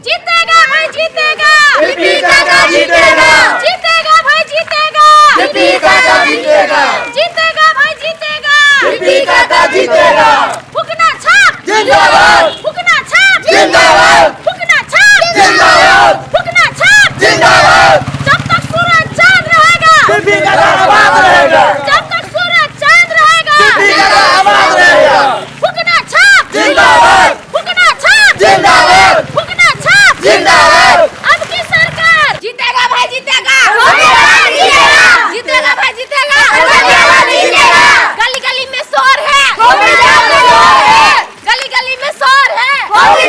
जीतेगा भाई जीतेगा। पीपी काका जीतेगा। जीतेगा भाई जीतेगा। पीपी काका जीतेगा। जीतेगा भाई जीतेगा। पीपी काका जीतेगा। फुकना छाप जिंदाबाद। फुकना छाप जिंदाबाद। फुकना छाप जिंदाबाद। फुकना छाप जिंदाबाद। जब तक सूरज चांद रहेगा पीपी काका आबाद रहेगा। जब तक सूरज चांद रहेगा पीपी काका आबाद रहेगा। फुकना छाप जिंदाबाद। फुकना छाप जिंदाबाद। फुकना छाप जिंदाबाद। अब की सरकार जीतेगा भाई जीतेगा। जीतेगा। जीतेगा भाई जीतेगा। जीतेगा। गली गली में शोर है। गली गली में शोर है। गली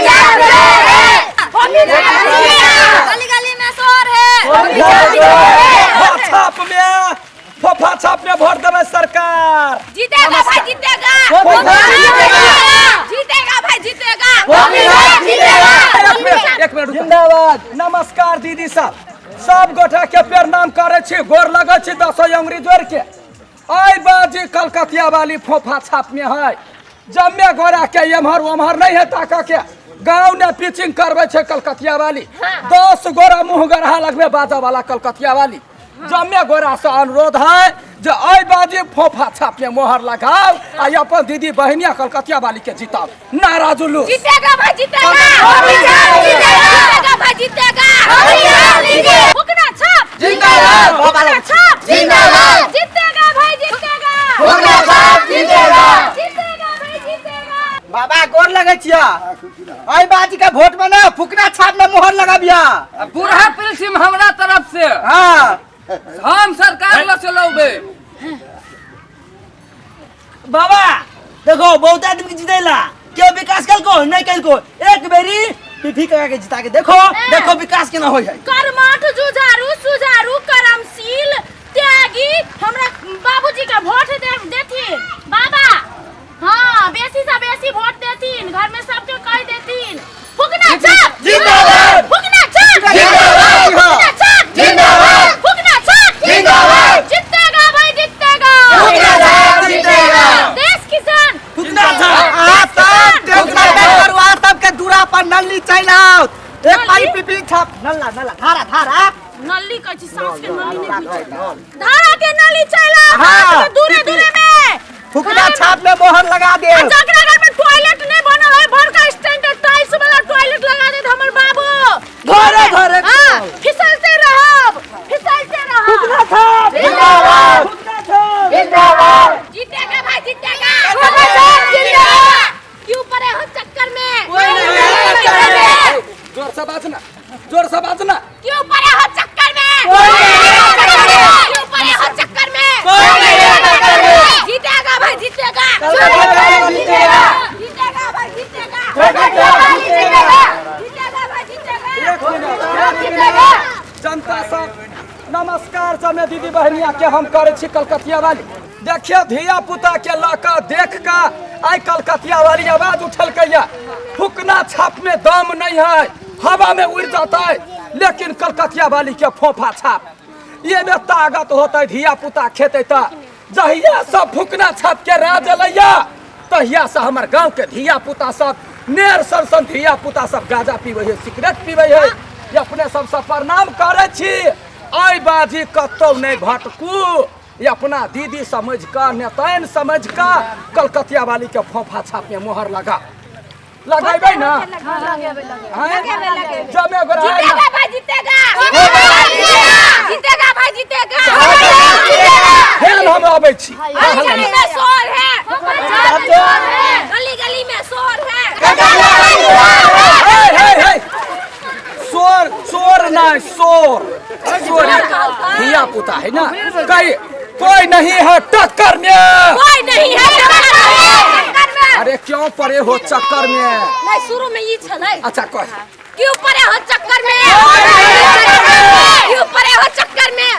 गली में शोर है। छाप में फोफा छाप में वोट देबै सरकार। जीतेगा भाई जीतेगा। जीतेगा भाई जीतेगा। एक मिनट, जिंदाबाद। नमस्कार दीदी साहब, सब गोटा के प्रणाम करे छी, गोर लगै छी दसो अंगुरी जोड़ के। आइ बाजी कलकतिया वाली फोफा छाप में है, जम्मे गोरा के एम्हर ओम्हर नहीं है ताक के, गाँव ने पिचिंग करबै छै कलकतिया वाली। 10 गोरा मुँह गरहा लगबे बाजा वाला कलकतिया वाली। जम्मे गोरा से अनुरोध है जे आइ बाजी फोफा छाप में मोहर लगाओ आ अपन दीदी बहनिया कलकतिया वाली के जिताओ। नारा जुलूस। जीतेगा भाई जीतेगा। जीतेगा भाई जीतेगा। फुकना छाप जिंदाबाद। फुकना छाप जिंदाबाद। जीतेगा भाई जीतेगा। फुकना छाप जीतेगा। जीतेगा भाई जीतेगा। बाबा गोर लगे छिया। आई बाजी के वोट में ना फुकना छाप में मोहर लगाबिया। बूढ़ा पेंशन हमरा तरफ से। हाँ हम सरकार ल चलौबे। बाबा देखो बहुत आदमी के जितेला, क्यों विकास कल को नहीं कल को, एक बेरी पीपी काका के जिता के देखो, देखो विकास केना होय है। कर्मठ जुझारू सुझारू कर्मशील त्यागी हमरा बाबूजी का वोट देथिन बाबा। हाँ बेसी से बेसी वोट देथिन, घर में सबके कह देथिन। फुकना छाप जिंदाबाद। फुकना छाप जिंदाबाद। फुकना छाप जिंदाबाद। फुकना छाप जिंदाबाद। जीतेगा भाई जीतेगा। फुकना छाप जीतेगा। देश किसान फुकना छाप। आ सब टेंशन नहीं करू, आ सबके दूरा पर नल्ली चलि आओ। एक पाई पीपी छाप नल्ला नल्ला धारा धारा नल्ली कहै छी, सास के नल्ली नहीं बुझै। धारा के नल्ली चलि आओ। हाँ, दूरे दूरे में फुकना छाप में मोहर लगा दे। जकरा घर में टॉयलेट नहीं बनल है, बड़का स्टैंडर्ड टाइल्स वाला टॉयलेट लगा दे हमर बाबू। घरे घरे। हाँ, फिसलते रहब, फिसलते रहब। फुकना छाप जिंदाबाद। फुकना छाप जिंदाबाद। जीतेगा भाई जीतेगा। जीतेगा। क्यों पड़े हो चक्कर में? जोर से बाजना, जोर से बाजना। क्यों पड़े हो चक्कर में? क्यों पड़े हो चक्कर में? जीतेगा भाई जीतेगा। जीतेगा। जीतेगा भाई जीतेगा। जीतेगा भाई जीतेगा। एक मिनट, जनता सब नमस्कार। जमे दीदी बहनिया के हम करे छी कलकतिया वाली। देखिए धिया पुता के लऽ कऽ देख कऽ आइ कलकतिया वाली आवाज उठलकैया। फुकना छाप में दम नहीं है, हवा में उड़ जाता है, लेकिन कलकतिया वाली के फोफा छाप ये में ताकत होता है। धिया पुता खेते त जहिया सब फुकना छाप के राज अलैया तहिया से हमर गांव के धिया पुता सब नेर सन सन धिया पुता सब गांजा पीबै है, सिगरेट पीबै है। ये अपने सबसे प्रणाम करे छी। आइ बाजी कतौ नहीं भटकू, ये अपना दीदी समझ कऽ नेताइन समझ कऽ कलकतिया वाली के फोफा छाप में मोहर लगा लगेबै ना। हैं? जमे गोरा है ना। जीतेगा भाई जीतेगा। जीतेगा भाई जीतेगा। फेर हम अबै छी। गली गली में शोर है। गली गली में शोर है। हे हे हे शोर शोर नहीं, शोर शोर धिया पुता है ना, कहीं कोई नहीं है टक्कर में। कोई नहीं है चक्कर में। अरे क्यों पड़े हो चक्कर में? नहीं शुरू में ये छलै। अच्छा कह। क्यों पड़े हो चक्कर में? क्यों पड़े हो चक्कर में?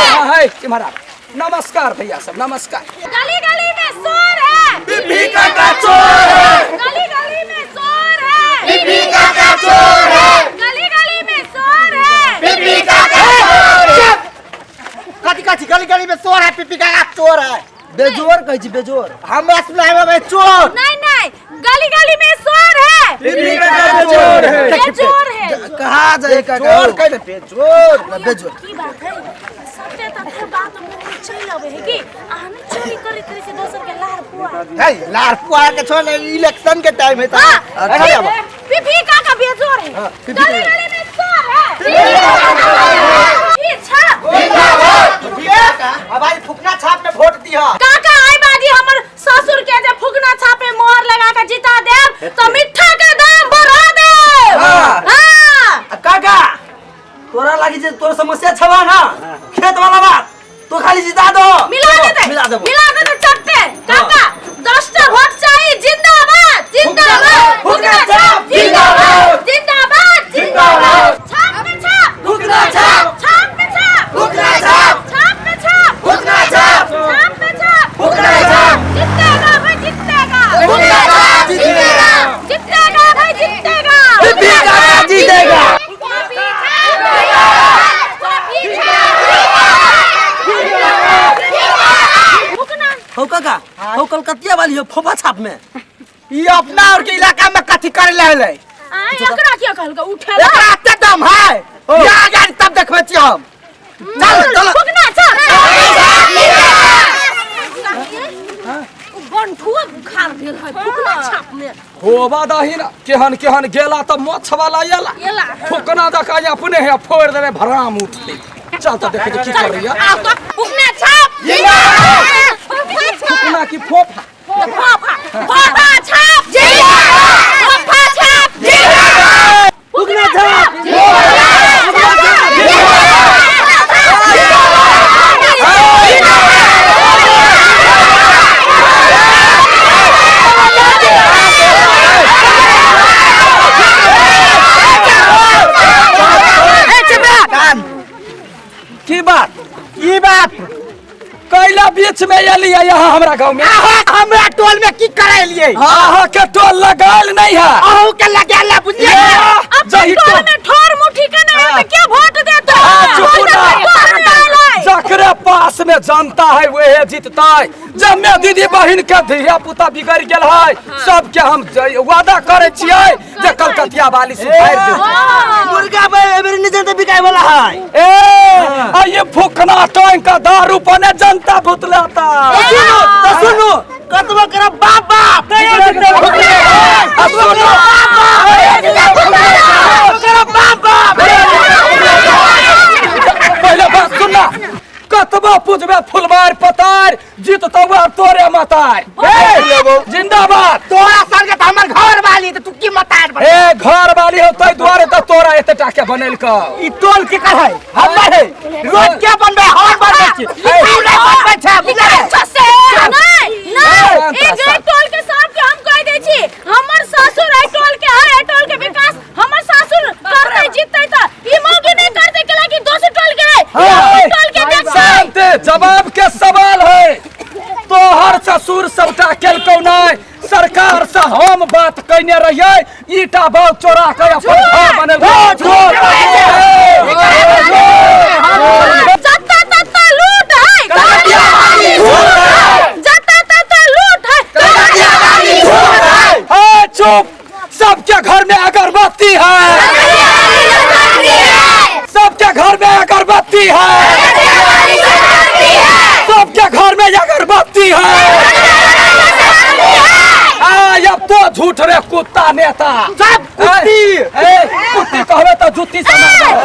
हाँ, है तुम्हारा नमस्कार भैया सब, नमस्कार। गली गली में शोर है। पीपी काका चोर है। गली गली में शोर है। पीपी काका चोर है। गली गली में शोर है। पीपी काका चोर है। कथी कथी गली गली में शोर है, पीपी काका चोर है। बेजोर कहै छी, बेजोर। हमरा सुनाय में चोर। नहीं नहीं, गली गली में शोर है। पीपी काका चोर है। जाए काका जोर कह दे बेजोर ना बेजोर की बात है सत्य तथ्य बात मुंह में चलि अबै है कि अहाँ नहि चोरी करे करे से दोसर के लार पुआ है लार पुआ के छोड़ इलेक्शन के टाइम है त अरे अब पीपी काका बेजोर है गली गली में चोर है ई छाप अब आज फुकना छाप में वोट दिया काका आई बाजी हमर ससुर के जे फुकना छापे मोहर लगा के जिता देब तो मिठ्ठा के दाम बढ़ा देब। हाँ। हाँ। आ काका तोरा लागी जे तोर समस्या छवा ना खेत वाला बात तो खाली जिता दो मिला देते मिला देबो मिला देते चट्टे काका 10 टा वोट चाहिए। जिंदाबाद जिंदाबाद फुकना छाप, जिंदाबाद जिंदाबाद जिंदाबाद छाप में छाप फुकना छाप, छाप में छाप फुकना छाप, छाप में छाप फुकना छाप, छाप में छाप फुकना छाप, जीतेगा भाई जीतेगा फुकना छाप जीतेगा, जीतेगा भाई जीतेगा पीपी काका जीतेगा। हो काका हो कलकतिया वाली हो फोफा छाप में ये अपना और के इलाका में कथी करे ले हले एकरा किया कहलकै उठेला एकरा एते दम है या गाड़ी तब देखबै छी हम। चल चल फुकना छाप गंठुआ बुखार भेल है फुकना छाप में होबा दही ना केहन केहन गेला तऽ मोछ वाला एला एला। फुकना दका अपने है फोड़ देबे भराम उठते। चल तऽ देखै छी की करैया। आ तो फुकना छाप फुकना की फोफा फोफा फोफा छाप जिंदाबाद फोफा छाप जिंदाबाद फुकना छाप की बात ई बात कैला बीच में एलियै यहाँ हमरा गाँव में? अहाँ हमरा टोल में की करे लिए? अहाँ के टोल लगायल नहीं है। अहू के लगायल है बुझलिए? जही टोल टोल में ठोर मुट्ठी के नहीं है तो क्या वोट देता? चुप ना। जकरे पास में जनता है वहे जीतता है। जब मैं दीदी बहिन के धिया पुता बिगड़ गेल है सबके हम वादा करे छियै जे कलकतिया वाली सुधारि देतै। मुर्गा भाई एबेर नहीं जनता बिकाए वाला है। ए आ ये फुकना टांग का दारू पने जनता भुतलाता। सुनो तो सुनो कतबो करब बाप बाप आ सुनो करब बाप बाप। पहले बात सुनना कतबो पूजबे फुलबार पतार जीततौ तोरे मतार। जिंदाबाद। तोरा संगे त हमर घर वाली त तू की मतार बन? ए घर वाली हो तै दुआरे त तोरा एते टाके बनेलकौ। ई टोल के कर है हमर है रोज के बनबे हम बनबे छी तू नहीं बनबे छै बुझले? नहीं नहीं ई जे टोल के सब के हम कह दै छी हमर ससुर एहि टोल के है एहि टोल के विकास हमर ससुर करतै जीततै त ई मौगी नहीं करतै केला कि दोसर टोल के है ई टोल के देखतै। शांति जवाब के सवाल है। तोहर ससुर सबटा केलकौ नहीं सरकार से हम बात कयने रहियै ईटा बहुत चोरा के अपन घर बनेलकौ। जत्ता तत्ता लूट है जत्ता तत्ता लूट है। ए चुप सबके घर में अगरबत्ती है सबके घर में अगरबत्ती है सबके घर में अगरबत्ती है। अब तो झूठ रे कुत्ता नेता सब कुत्ती। ए कुत्ती कहबे तो जुत्ती से मार देबै।